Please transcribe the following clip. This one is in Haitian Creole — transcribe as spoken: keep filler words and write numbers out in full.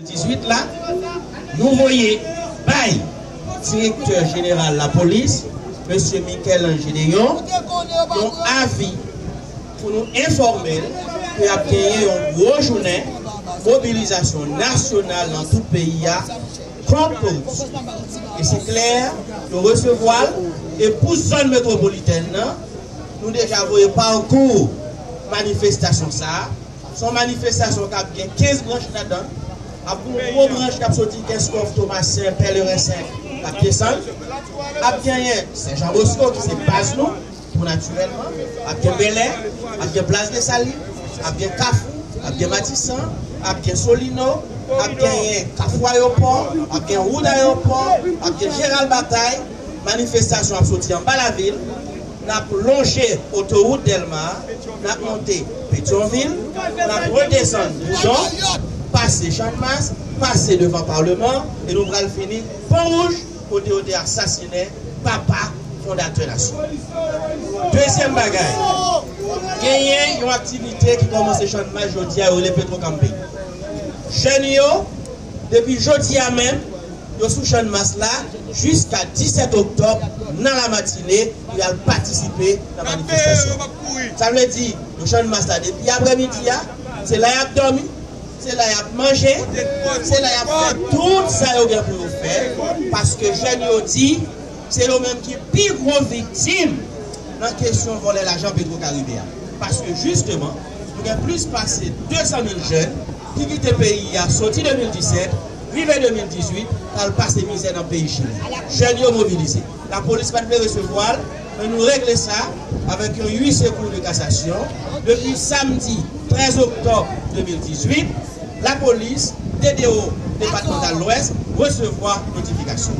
Dizuit la, nou voye bay Direktè Jeneral Lapolis, Mesye Michel-Ange Gédéon, yon avi pou nou enfòme l ke ap genyen yon gwo jounen mobilizasyon nasyonal nan tout peyi a kont koripsyon. E se klè, nou resevwa l, e pou zòn metwopolitèn nan, nou deja voye pakou manifestasyon sa a. Se yon manifestasyon k ap gen kenz branch ladan l. Ap gen yon gwo branch k ap soti Kenskòf, Tomasen, Pèleren senk, k ap desann. Ap genyen Sen Jan Bosko, ki se baz nou, tou natirèlman. Ap gen Bèlè, ap gen Plas Desalin, ap gen Kafou, ap gen Matisan, ap gen Solino, ap genyen Kafou Ayewopò, ap gen wout Ayewopò, ap gen Jeral Batay. Manifestasyon ap soti anba lavil, n ap lonje otowout Dèlma, n ap monte Petyonvil, n ap redesann Boudon, pase Channmas, pase devan Palman, e nou pral fini Pon Wouj, kote yo te asasinen papa fondatè nasyon. Dezyèm bagay, genyen yon aktivite ki kòmanse Channmas jodi a, yo rele Petro Camping. Jèn yo, depi jodi a menm, yo sou Channmas la jiska disèt oktòb nan lamatine pou y al patisipe nan manifestasyon. Sa vle di, yo Channmas la depi aprèmidi a, se la y ap dòmi, se la y ap manje, se la y ap fè tout sa yo gen pou yo fè, paske jèn yo di se yo menm ki pi gwo viktim nan kesyon vòlè lajan Petro Karibe a. Paske jisteman, nou gen plis pase de san mil jèn ki kite peyi a soti de mil disèt, rive de mil dizuit, al pase mizè nan peyi Chili. Jèn yo mobilize. Lapolis pa t vle resevwa l, men nou regle sa avèk yon huissier Cour de cassation. Depi samdi trèz oktòb de mil dizuit, lapolis, D D O depatmantal Lwès, resevwa notifikasyon.